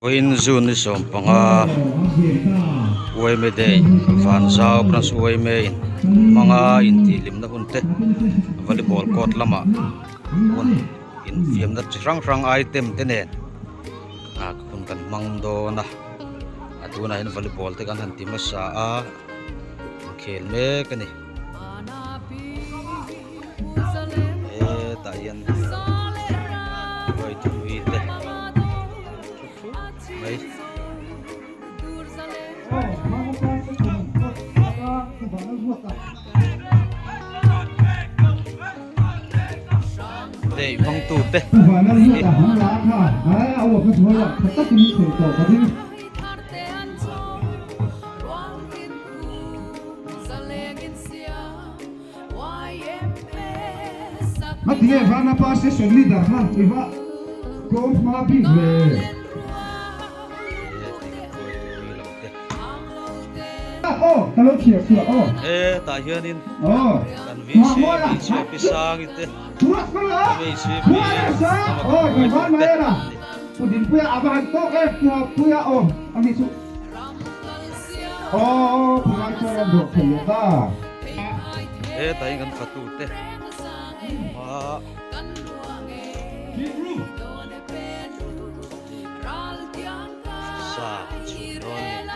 Vawiin June ni 15 Uaime Day Vanzau Branch Uaime in hmanga intihhlimna hun te volleyball court lamah hun infiamna chi hrang hrang item te nen ah hun kan hmang dawn a a tunah hian volleyball te kan han ti hmasa a inkhel mek a ni. Hetah hian ruaithui te thup thup mai. Dei hmangtu te Ngatinge Vanapa session leader kha i va tlawm hma bik ve? Aw ka lo thiam chhuah aw. Hetah hianin kan VC VCP Sangi te VCP lama kan hruaitu te an ni. Pudinpuia a va han tawk e, Puapuia aw a ni chu. Aw phungai chuan an dawh thei leh ta. Hetah hian kan fatu te hma sa an chhum dawn a ni.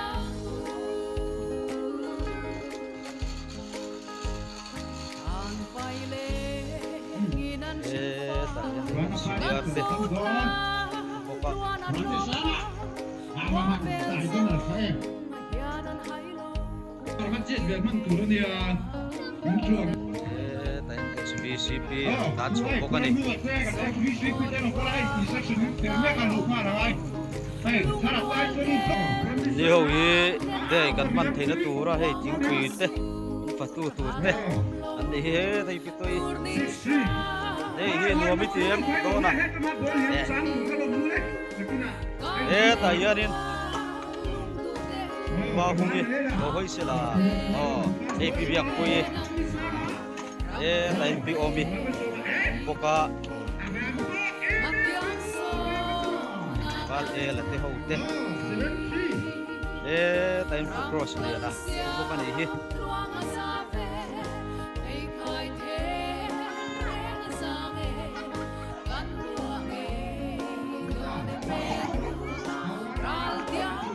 Hetah hian senior te bawk a. Hetah hian HVCP an chho bawk a ni. Ni ho hi day kan hman theihna tura hei thingpui te an fatu tur te an ni hi hetah hi pitawih hei hi nuam i ti em dawn a hetah hianin pa hung hi lo hawi se la aw hei pi biak pui hetah hian pi awm i bawk a. Val e la te ho te hetah hian foot cross lian a awm bawk a nih hi.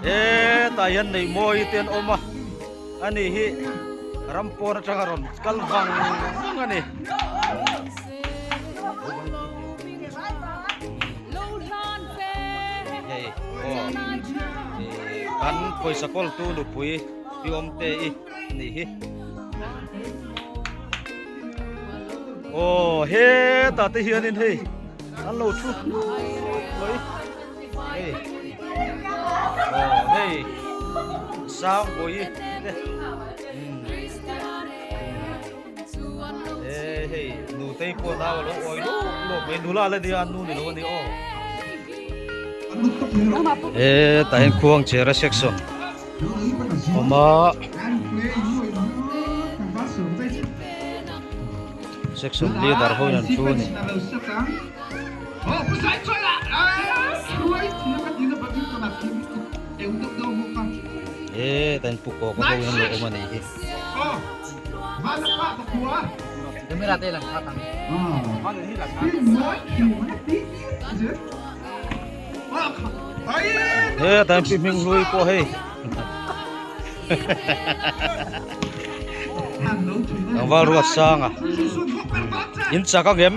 Hetah hian nei mawi te an awm a ani hi ram pawn atanga rawn kal vang vang a ni. Hei aw kan pawisa kawltu nupui pi awmte i anih hi. Aw hetah te hianin hei an lo thu hnuai mai hei aw hei Sangbawi te e hei nutei pawh nau a lo awi lawk lawk mai nula la nia an nu ni lo a ni aw e tah hian khuang chera section awm a section leader ho in an thu a ni. E tah hian pu kawka ho in an lo awm a nih hi. Hetah hian pi hming hlui pawh hei tlangval ruat sang a in chak ang em?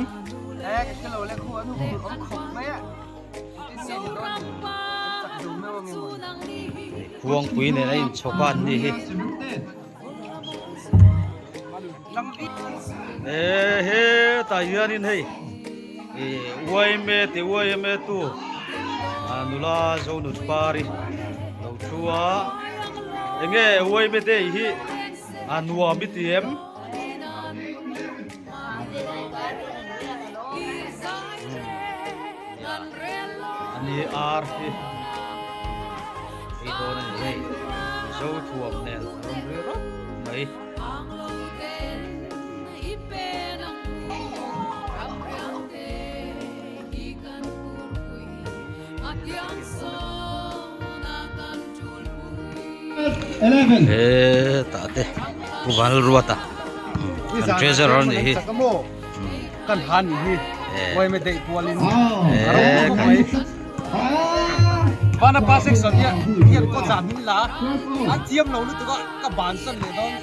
Khuangpui nen a inchhawk a an ni hi. E hetah hianin hei ih uaime ti uaime tu ah nula zonut pari lo thu a enge uaime te hi a nuam i ti em ani ar hi ei dawn a ni hei mizo thuam nen a rawn ri rawp mai. Hetah te Pu Vanlalruata kan treasurer a nih hi. Kan han nih hi Uaime deih pualin Vanapa section hian hian kawt zah min la a chiam lo lutuk a ka bansan leh dawn.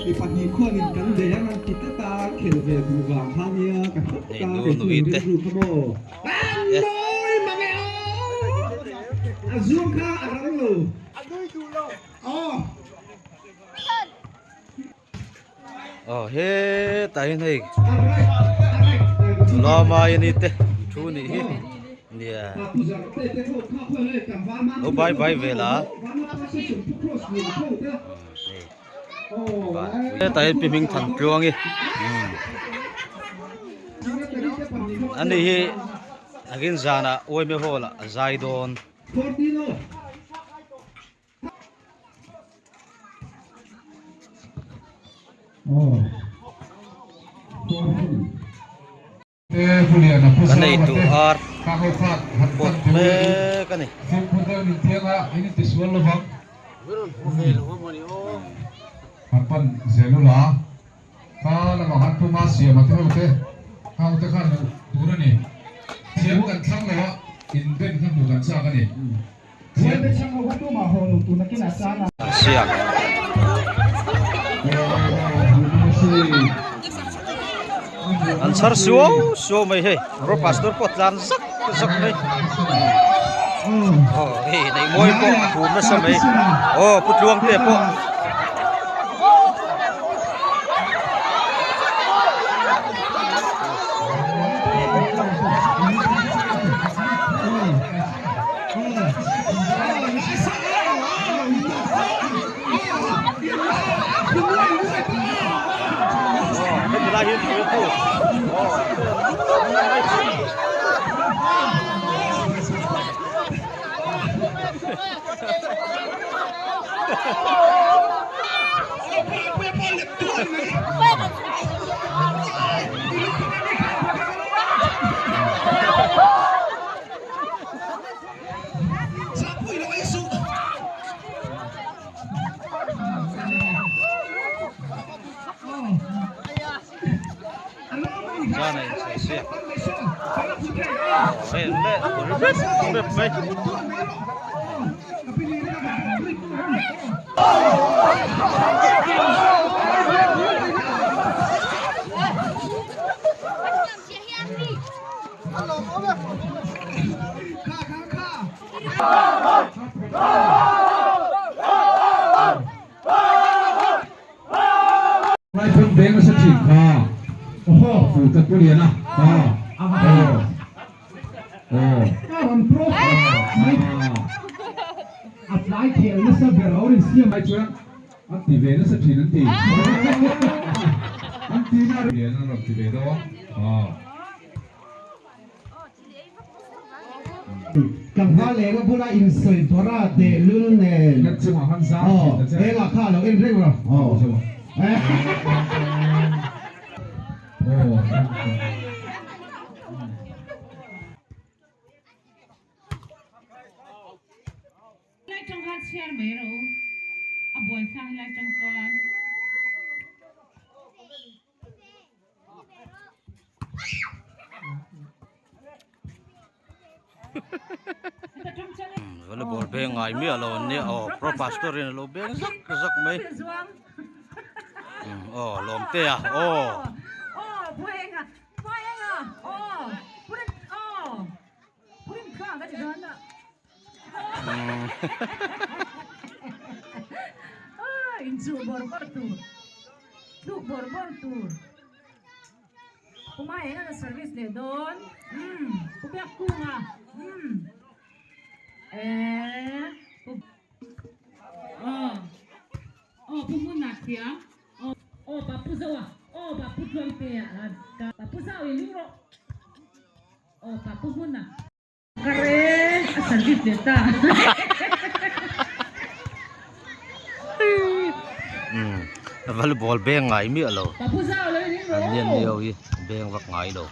Mi pahnih khuanin kan bei ang an ti tlat a, khel ve duh vang kha nia ka hlawk ta kei chu in rilru kha maw. An nawi mang e aw! A zuang kha a rang lo. A nui duh lo. Aw. Aw hetah hian hei nula mai te thu nih hi nia lo bai bai vel a hetah hian pi hming than tluang hi ani hi nakin zanah uaime hall ah a zai dawn. Kan ei duh ar pawt mek a ni. Siak. An chhar suau suau mai hei ro pastor pawh tlan zak zak mai aw hei neih mawi pawh a hum nasa mai aw pu tluang te pawh. Chuan a inchei siak aw hei an leh rep rep mai. Tlangval lehna bula insawi bawrh a teh lul nen aw hengah kha a lo en reng rawh aw. Lai tang khan chhiar mai rawh u, a buaithlak helai tang chuan. Volleyball beng ngai miah lo an nia aw pro pastor in a lo beng zak zak mai aw lawm te a aw. Tluk bawr bawr tur Puma eng a service leh dawn umm Pu Biak Kunga umm eehh Pu aw aw Pu Hmuna thiam aw aw Pa Pu Zoa aw Pa Pu Tluangtea Pa Pu Zau i ling rawh aw Pa Pu Hmuna. Ka re a service leh ta. Umm volleyball beng ngai miah lo an nian ni ho hi beng vak ngai lo.